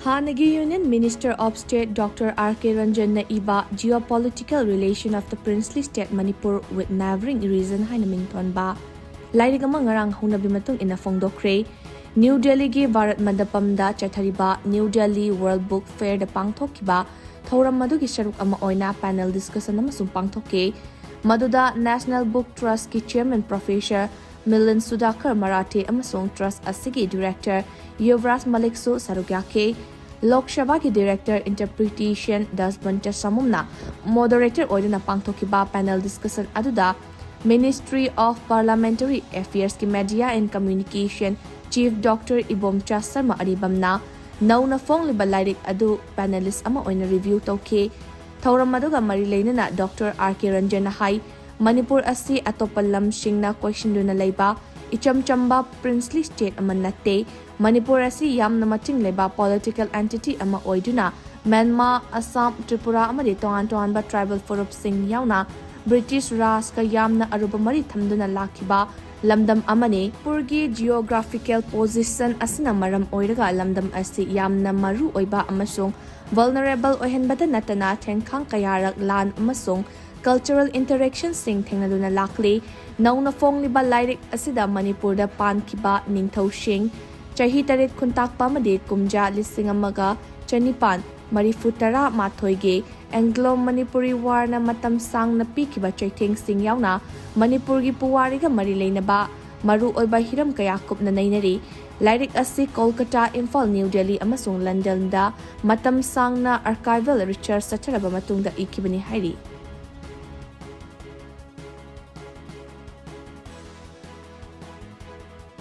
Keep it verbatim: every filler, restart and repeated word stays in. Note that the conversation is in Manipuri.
ꯍꯥꯟꯅꯒꯤ Union Minister of State Doctor R K Ranjanꯅ ꯏꯕ Geopolitical Relation of the Princely State Manipur with Neighbouring Region ꯍꯥꯏꯅ ꯃꯤꯡꯊꯣꯟꯕ ꯂꯥꯏꯔꯤꯛ ꯑꯃ ꯉꯔꯥꯡ ꯍꯧꯅꯕꯤ ꯃꯇꯨꯡ ꯏꯟꯅ ꯐꯣꯡꯗꯣꯛꯈ꯭ꯔꯦ꯫ ꯅ꯭ꯌꯨ ꯗꯦꯜꯂꯤꯒꯤ ꯚꯥꯔꯠ ꯃꯟꯗꯄꯝꯗ ꯆꯠꯊꯔꯤꯕ ꯅ꯭ꯌꯨ ꯗꯦꯜꯂꯤ World Book Fairꯗ ꯄꯥꯡꯊꯣꯛꯈꯤꯕ ꯊꯧꯔꯝ ꯑꯗꯨꯒꯤ ꯁꯔꯨꯛ ꯑꯃ ꯑꯣꯏꯅ panel discussion ꯑꯃꯁꯨ ꯄꯥꯡꯊꯣꯛꯈꯤ꯫ ꯃꯗꯨꯗ National Book Trustꯀꯤ Chairman Professor Milind Sudhakar Marathe ꯑꯃꯁꯨꯡ Trust ꯑꯁꯤꯒꯤ Director ꯌꯨꯕꯔꯥꯖ ꯃꯂꯤꯛꯁꯨ ꯁꯔꯨꯛ ꯌꯥꯈꯤ꯫ ꯂꯣꯛ ꯁꯚꯥꯒꯤ Director Interpretation ꯗꯁꯕꯟꯇ ꯁꯃꯨꯝꯅ moderator ꯑꯣꯏꯗꯨꯅ ꯄꯥꯡꯊꯣꯛꯈꯤꯕ panel discussion ꯑꯗꯨꯗ Ministry of Parliamentary Affairsꯀꯤ Media and Communication Chief Doctor Ibomcha Sharma ꯑꯔꯤꯕꯝꯅ ꯅꯧꯅ ꯐꯣꯡꯂꯤꯕ ꯂꯥꯏꯔꯤꯛ ꯑꯗꯨ panelist ꯑꯃ ꯑꯣꯏꯅ review ꯇꯧꯈꯤ꯫ ꯊꯧꯔꯝ ꯑꯗꯨꯒ ꯃꯔꯤ ꯂꯩꯅꯅ Doctor R K Ranjanꯅ ꯍꯥꯏ, ꯃꯅꯤꯄꯨꯔ ꯑꯁꯤ ꯑꯇꯣꯞꯄ ꯂꯝꯁꯤꯡꯅ ꯀꯣꯏꯁꯤꯟꯗꯨꯅ ꯂꯩꯕ ꯏꯆꯝ ꯆꯝꯕ princely state ꯑꯃ ꯅꯠꯇꯦ꯫ ꯃꯅꯤꯄꯨꯔ ꯑꯁꯤ ꯌꯥꯝꯅ ꯃꯇꯤꯡ ꯂꯩꯕ political entity ꯑꯃ ꯑꯣꯏꯗꯨꯅ ꯃ꯭ꯌꯥꯟꯃꯥꯔ, ꯑꯁꯥꯝ, ꯇ꯭ꯔꯤꯄꯨꯔꯥ ꯑꯃꯗꯤ ꯇꯣꯉꯥꯟ ꯇꯣꯉꯥꯟꯕ tribal ꯐꯨꯔꯨꯞꯁꯤꯡ ꯌꯥꯎꯅ ꯕ꯭ꯔꯤꯇꯤꯁ ꯔꯥꯖꯀ ꯌꯥꯝꯅ ꯑꯔꯨꯕ ꯃꯔꯤ ꯊꯝꯗꯨꯅ ꯂꯥꯛꯈꯤꯕ ꯂꯝꯗꯝ ꯑꯃꯅꯤ꯫ ꯃꯅꯤꯄꯨꯔꯒꯤ geographical position ꯑꯁꯤꯅ ꯃꯔꯝ ꯑꯣꯏꯔꯒ ꯂꯝꯗꯝ ꯑꯁꯤ ꯌꯥꯝꯅ ꯃꯔꯨ ꯑꯣꯏꯕ ꯑꯃꯁꯨꯡ vulnerable ꯑꯣꯏꯍꯟꯕꯇ ꯅꯠꯇꯅ ꯊꯦꯡꯈꯥꯡ ꯀꯌꯥꯔꯛ ꯂꯥꯟ ꯑꯃꯁꯨꯡ cultural interactionꯁꯤꯡ ꯊꯦꯡꯅꯗꯨꯅ ꯂꯥꯛꯂꯤ꯫ ꯅꯧꯅ ꯐꯣꯡꯂꯤꯕ ꯂꯥꯏꯔꯤꯛ ꯑꯁꯤꯗ ꯃꯅꯤꯄꯨꯔꯗ ꯄꯥꯟꯈꯤꯕ ꯅꯤꯡꯊꯧꯁꯤꯡ, ꯆꯍꯤ ꯇꯔꯦꯠ ꯈꯨꯟꯇꯥꯛꯄ ꯑꯃꯗꯤ ꯀꯨꯝꯖꯥ ꯂꯤꯁꯤꯡ ꯑꯃꯒ ꯆꯅꯤꯄꯥꯟ ꯃꯔꯤꯐꯨ ꯇꯔꯥ ꯃꯥꯊꯣꯏꯒꯤ Anglo Manipuri Warꯅ ꯃꯇꯝ ꯁꯥꯡꯅ ꯄꯤꯈꯤꯕ ꯆꯩꯊꯦꯡꯁꯤꯡ ꯌꯥꯎꯅ ꯃꯅꯤꯄꯨꯔꯒꯤ ꯄꯨꯋꯥꯔꯤꯒ ꯃꯔꯤ ꯂꯩꯅꯕ ꯃꯔꯨꯑꯣꯏꯕ ꯍꯤꯔꯝ ꯀꯌꯥ ꯀꯨꯞꯅ ꯅꯩꯅꯔꯤ꯫ ꯂꯥꯏꯔꯤꯛ ꯑꯁꯤ ꯀꯣꯜꯀꯇꯥ, ꯏꯝꯐꯥꯜ, ꯅ꯭ꯌꯨ ꯗꯦꯜꯂꯤ ꯑꯃꯁꯨꯡ ꯂꯟꯗꯟꯗ ꯃꯇꯝ ꯁꯥꯡꯅ archival research ꯆꯠꯊꯔꯕ ꯃꯇꯨꯡꯗ ꯏꯈꯤꯕꯅꯤ ꯍꯥꯏꯔꯤ꯫